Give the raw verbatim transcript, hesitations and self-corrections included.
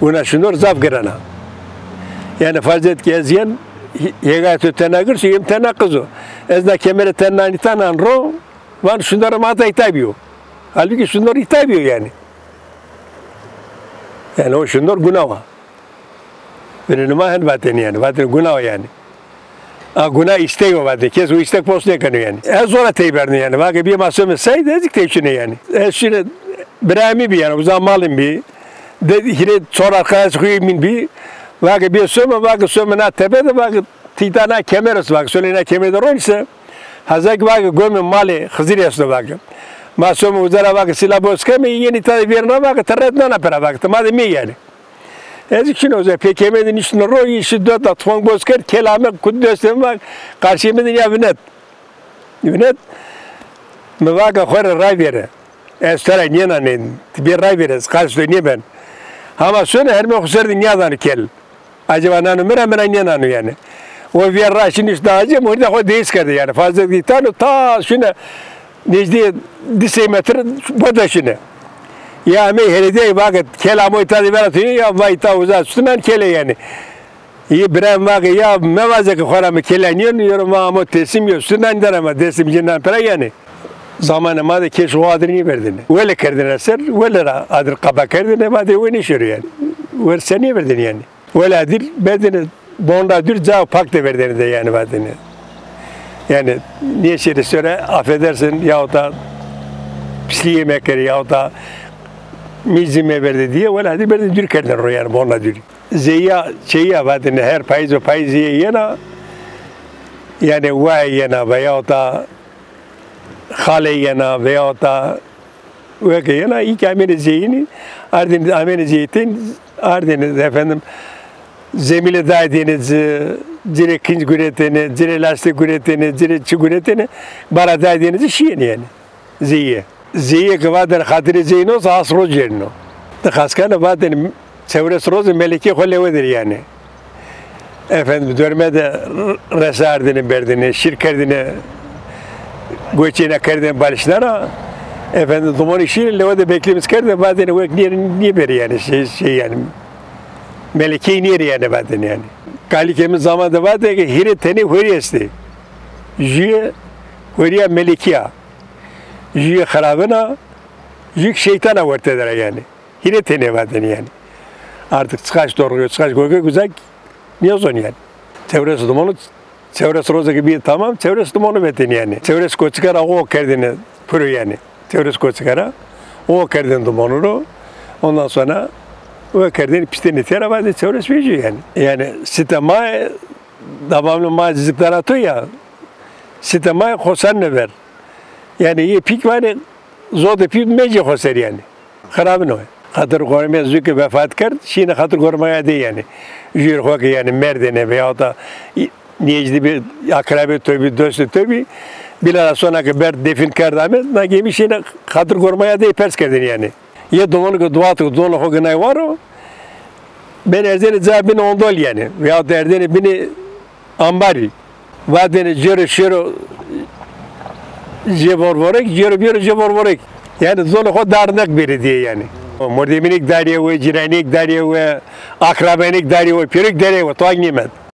Guna şindor zaf giran a. Yanî farz et ki ez yen, hêgayê to tena girs o, yê mi tena qiz o. Ez na kemere tena nîtanan ro, van şindor ma da îta bîyo. Halbukî şindor îta bîyo yanî. Yanî o şindor guna wa. Binê numa hen vatên yanî. Vatên guna wa yanî. A guna îstek o vatên. Kes o îstek pos nêkeno yanî. Ez zora tey berdin yanî. Vake bîye ma some seyd, ez kî tey şine yanî. Ez şine, birayê mi bî yanî. Uza malin bî. De hîrê çor arkadaş xuyê min bî. Vake bîye some, vake some na tepe de, vake tîta na kemer esto, vake solê na kemer de ronî se. Hezek vake gomê malê Xizirî esto vake. Ma some uza ra vake sîla boz keme, yenî ta de vêrna vake ti ret nana pera vake. Ti ma de mê yanî. Ez kî şino uza, pê kemê de niştino ro, î şî dot da tufang boz kerd, kel ame kut destê mi, va qarşê mi de nîya vinet. Vinet, mi vake xo rê ray vêre. Ez to ra nênanên, ti bê ray vêre, ez qarşê to nêben. Hama sono hermê xo ser de nîyadano kel. Acaba nano mi ra, mi ra nênano yanî. O vêr ra şî nişt da acê, mi hurdî xo dês kerde yanî. Fazlet îtano ta şine Nêjdîyê di sey metr bota şine. Ya amey heledîyayî vake kel amo îta de vera to ya va îta uza sunan kele yanî. Yê birayê mi vake ya mevaze ke xora mi kele nîyeno, yero ma amo teslim yo, sunan der ama teslim cinan pira yanî. Zamanê ma de kes o adir nêverdêne. Wele kerdêne ser, wele ra adir qapa kerdêne, vate we nêşêro yanî. Wer ser nêverdêne yanî. Wela dîr berdêne, bonda dûr ca pak de verdêne de yanî vatêne. Yanî nêşêrê sore affedersin yahut da pislîye mekerê yahut da mîzî meverdê diye, wela dîr berdêne dûr kerdêne ro yanî bonda dûr. Zeyîya çeyîya vatêne her payîz o payîz zeyîye yena, yanî waye yena veyahut da xale yena veyahut da weke yena, î ke amêne zeyînî, ardêne amêne zeyîtên, ardêne efendim zemîle daydêne ci, ci rê kinc guretêne, ci rê lastîk guretêne, ci rê çi guretêne, bara daydêne ci şîyêne yanî. Zeyîye. Zeyîye ke vatêne xatirê zeyîn o, has roc cêrîno. Di xaskane vatêne çewres roze melekê xo lewe der yanî. Efendim, dorme de resa ardêne berdêne, şîr kerdêne, goçêna kerdêne balişna ra. Efendim, domonî şîrê lewe de beklemiş kerdêne, vatêne wek nêrî nêberî yanî, şey, şey yanî, melekey nêrî yanî vatêne yanî. Kalikê mi zaman de vatê ke hîrê tenê horî estê. Jûye horîya melekî ya. Jûye xiravin a, jûye kî şeytan a werte der a yanî. Hîrê tenê vatêne yanî. Artık çiqaş dorxî yo, çiqaş gogek uza kî nêzon yanî. Çewres domonu, çewres roze ke bîye tamam, çewres domonu vetêne yanî. Çewres koçike ra o kerdêne piro yanî. Çewres koçike ra o kerdêne domonu ro. Ondan sonra o kerdêne piştêne tera vatê çewres vejîyo yanî. Yanî site ma, devamlı ma zîktara to ya, site ma xosarne ver. Yanî yê pîk vanê, zodê pî mecê xo ser yanî. Xirabin o. Xatir gormaya zu ke vefat kerd, şîne xatir gormaya dey yanî. Jûr xo ke yanî merdêne veyahut da nêjdî bî, akrabê to bî, dostê to bî, bîla ra sona ke berd defin kerd ame, na gemî şîne xatir gormaya dey pers kerdêne yanî. Yê domonu ke dua to, domonu xo ginay waro, ben erzêne ca binê ondol yanî. Veyahut da erzêne binê ambarî. Vatêne cêro şêro jê vorvorek, cêro bêro jê vorvorek. Yanî zonê xo darnek bêrê diye yanî. Mordemînêk darîye we, cîranêk darîye we, akrabenêk darîye we, pêro kî darîye we, to ak nêmend.